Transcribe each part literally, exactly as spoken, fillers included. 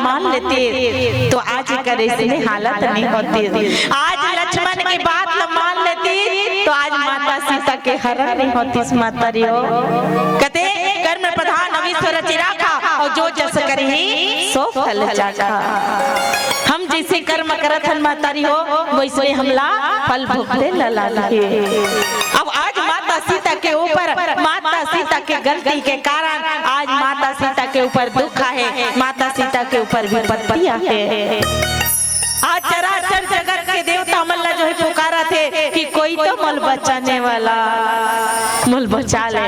मान लेते तो आज एकर ऐसने हालत नहीं होती। आज लक्ष्मण के बात ल मान लेती तो आज माता सीता के हरण नहीं होतिस महतारी हो। कथे, "कर्म प्रधान विश्व रचि राखा, और जो जस करही सो फल चाखा।" हम जैसे कर्म करत हन महतारी हो, वैसने हमला फल भुगते ल लागही। अब आज माता सीता के ऊपर, माता सीता के गलती के कारण आज माता सीता के ऊपर दुख आहे, माता सीता के ऊपर विपत्ति आहे। आज चराचर जगत के देवता मन ला जो है पुकारत हे कि कोई तो मोल बचाने वाला, मोल बचा ले।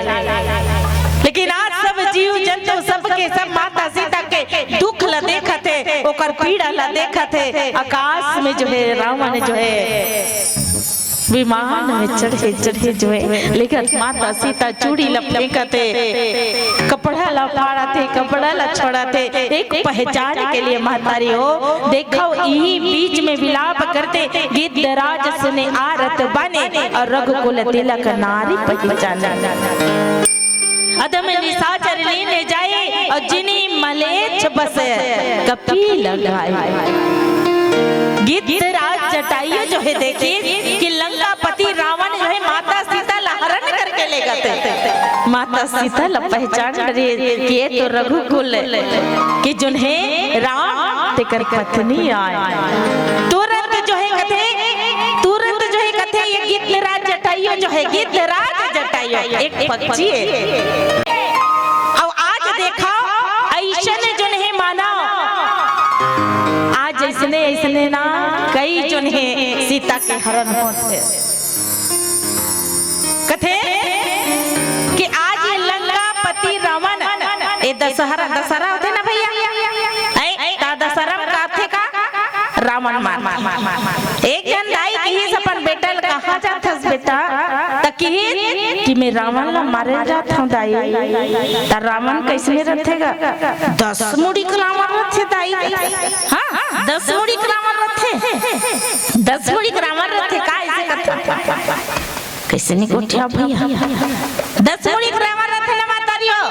लेकिन आज सब जीव जंतु, सबके सब माता सीता के दुख ला देखत हे, ओकर पीड़ा ला देखत हे। आकाश में जो है रावण जो है विमान में चढ़े चढ़े जो है, लेकिन माता सीता चूड़ी ला फेंकत हे, कपड़ा ला फाड़त हे, कपड़ा ला छोड़त हे, एक पहचान के लिए महतारी हो। देखो, इही बीच में विलाप करते गिद्धराज सुने आरत बने, और रघुकुल तिलक नारी पहिचाने। अधम निशाचर लीन जाए, और जिनी मलेच्छ बस कपि लगाए। गिद्धराज जटायु जो है देखिस कि लंकापति रावण जो है माता सीता ला हरण करके ले गए। माता सीता ला पहचान डरे कि ये तो रघुकुल के जोन है राम तेकर पत्नी आय। तुरंत जो है कथे, तुरंत जो है कथे, ये गिद्धराज जटायु जो है, गिद्धराज जटायु एक पक्षी है। अब आज देखा, ऐसन जोन है मानव, आज ऐसने ऐसने ना कई जोन है सीता के हरण होत हे। कथे कि आज ये लंकापति रावण, ए दशहरा, दशहरा होथे ना भैया, ऐ, ता दशहरा में काथे का रावण मार। एक झन दाई किहिस अपन बेटा ल, "कहाँ जाथस बेटा?" त किहिस कि "मैं रावण ला मारे जात हूँ दाई।" त रावण कैसने रथे गा? दस मुड़ी के रावण रथे दाई। हाँ, दस मुड़ी के रावण रथे। दस मुड़ी के रावण रथे का? ऐसे कथे। कैसे नहीं गोठिया भैया? दस मुड़ी के रावण रथे ना महतारी हो।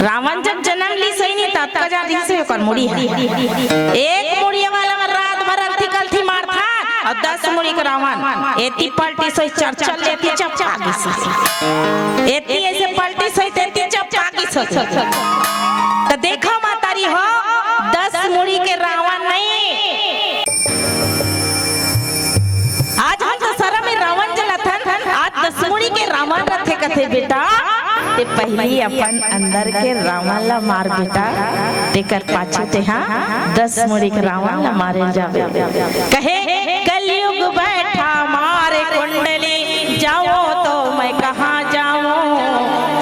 रावण जब जन्म लीस होही नी, ततका जा रहिस हे ओकर मुड़ी ह। एक मुड़ी वाला में रात भर अलथी कलथी मारथन, और दस मुड़ी के रावण एती पलटिस होही, चरचर ले एती चपका गिस होही। एती ऐसे पलटिस होही, तेती चपका गिस होही। त देखो महतारी हो, दस मुड़ी के रावण नहीं, आज हम दशहरा में रावण जलाथन, आज दस मुड़ी के रावण रथे कथे बेटा, ते पहिली अपन अंदर के रावण ला मार बेटा, तेकर पाछू तेहा दस मुड़ी के रावण ला मारे जाबे। कहे, "कलयुग बैठा मारे कुंडली, जाऊं तो मैं कहाँ जाऊं,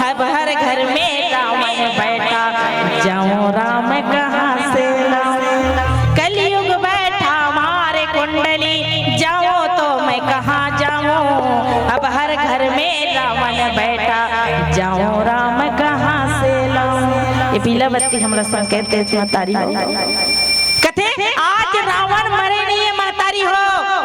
अब हर घर में रावण बैठा, जाऊं राम कहाँ से लाऊं।" कलयुग बैठा मारे कुंडली, जाऊं तो मैं कहाँ जाऊं, अब हर घर में रावण बैठा, जाऊं राम कहाँ से लाऊं। ये पीला बत्ती हमला संकेत देत महतारी हो। कथे, आज रावण मरे नहीं है महतारी हो,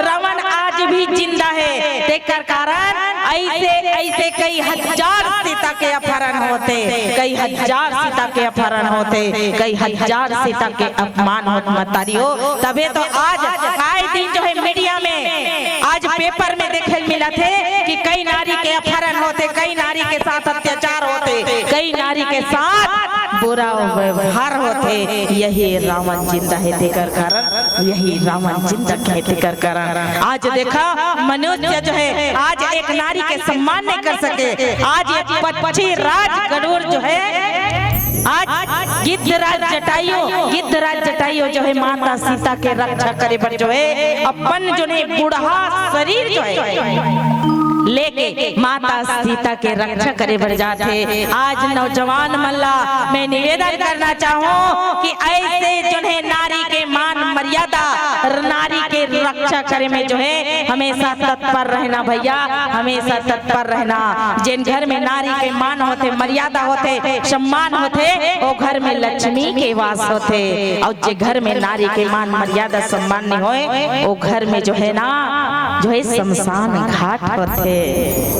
रावण आज भी जिंदा है। तेकर कारण ऐसे, ऐसे कई हजार सीता के अपहरण होथे, कई हजार सीता के अपहरण होथे, कई हजार सीता के अपमान होत महतारी हो। तभे तो आज आए दिन जो है मीडिया में, आज पेपर में देखे मिलत हे कि कई नारी के अपहरण होथे, कई नारी के साथ अत्याचार होथे, कई नारी के साथ बुरा व्यवहार होथे। यही रावण जिंदा हे, तेकर कारण यही रावण जिंदा हे, तेकर कारण आज देखा, मनुष्य जो है आज एक नारी के सम्मान नहीं कर सके। आज एक पक्षी राज गरुड़ जो है, आज गिद्धराज जटायु, गिद्धराज जटायु जो है माता सीता के रक्षा करे बर जो है अपन जो है बूढ़ा शरीर जो है लेके माता सीता के रक्षा करे बर जाथे। आज नौजवान मन ला मैं निवेदन करना चाहूँ कि ऐसे जो है नारी के मान मर्यादा, नारी के रक्षा करे में जो है हमेशा तत्पर रहना भैया, हमेशा तत्पर रहना। जेन घर में नारी के मान होथे, मर्यादा होथे, सम्मान होथे, ओ घर में लक्ष्मी के वास होथे। और जे घर में नारी के मान मर्यादा सम्मान नहीं होए, ओ घर में जो है ना, जो है शमशान घाट होथे।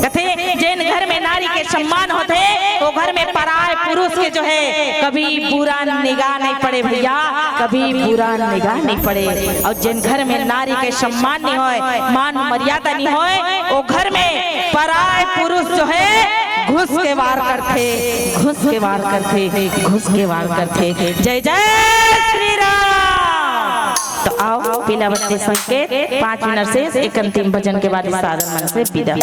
कथे जेन घर में नारी के सम्मान होथे, ओ घर में पराए पुरुष के जो है कभी बुरा निगाह नहीं पड़े भैया, कभी बुरा निगाह नहीं पड़े। और जिन घर में नारी के सम्मान नहीं होय, मान मर्यादा नहीं होय, वो घर में पराय पुरुष जो है घुस के वार करथे, घुस के वार करथे, घुस के वार करथे। जय जय श्री राम। तो आओ पीला बत्ती संकेत पाँच मिनट से एक अंतिम भजन के बाद सादर मन से विदा।